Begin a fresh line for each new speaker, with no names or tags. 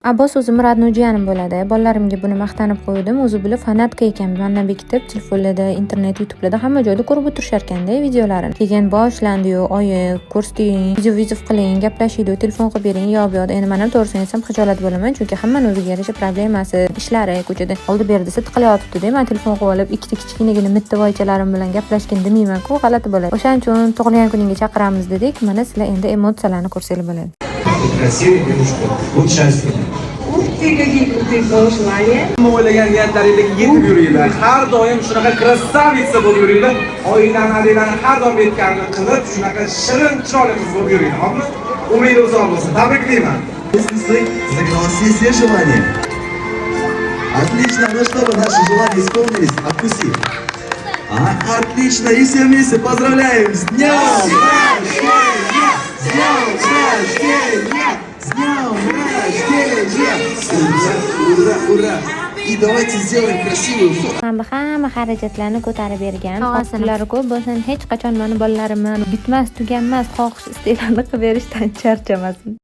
Abbos o'zimni родной jiyanim bo'ladi. Bolalarimga buni maqtanib qo'ydim. O'zi bular фанатка ekan. Mandan bekitib telefonlarda, internet, YouTubelarda, hamma joyda ko'rib o'tirisharkanda videolarini. Keyin boshlandi-yu, oyi, ko'rsating, видео вызов qiling, gaplashaylik, telefon qilib bering, yo bu yoqda. Endi man ham, to'g'risini aytsam, xijolat bo'laman, chunki hammani o'ziga yarasha problemasi, ishlari, ko'chada oldi berdisi tiqilayotibdi-da. Man telefon qilib olib, ikkita kichkinagina mitti voychalarim bilan gaplashgin demayman-ku, g'alati bo'ladi. O'shaning uchun tug'ilgan kuningga chaqiramiz dedik. Mana sizlar endi emotsiyalarni ko'rsanglar bo'ladi.
Красивая девушка. Будь счастлива.
Ух ты, какие крутые пожелания.
Hamma o'ylagan niyatlaringlarga yetib yuringlar. Har doim shunaqa красавица bo'lib yuringlar. Oilani, adanglarni har doim aytganini qilib, shunaqa shirin, chiroyli qiz bo'lib yuringlar, xo'pmi? Umringiz uzoq bo'lsin. Tabriklayman.
Загадала все желания. Отлично, ну, чтобы наши желания исполнились, откуси. А, отлично, и все вместе поздравляем с днем рождения! С днем рождения! С днем рождения! Ура, ура, ура! И давайте сделаем красивую фото.
Mana bu hamma xarajatlarni ko'tarib bergan. Pullari ko'p bo'lsin, hech qachon mani bolalarimni bitmas tuganmas xohish istaklarni qilib berishdan charchamasin.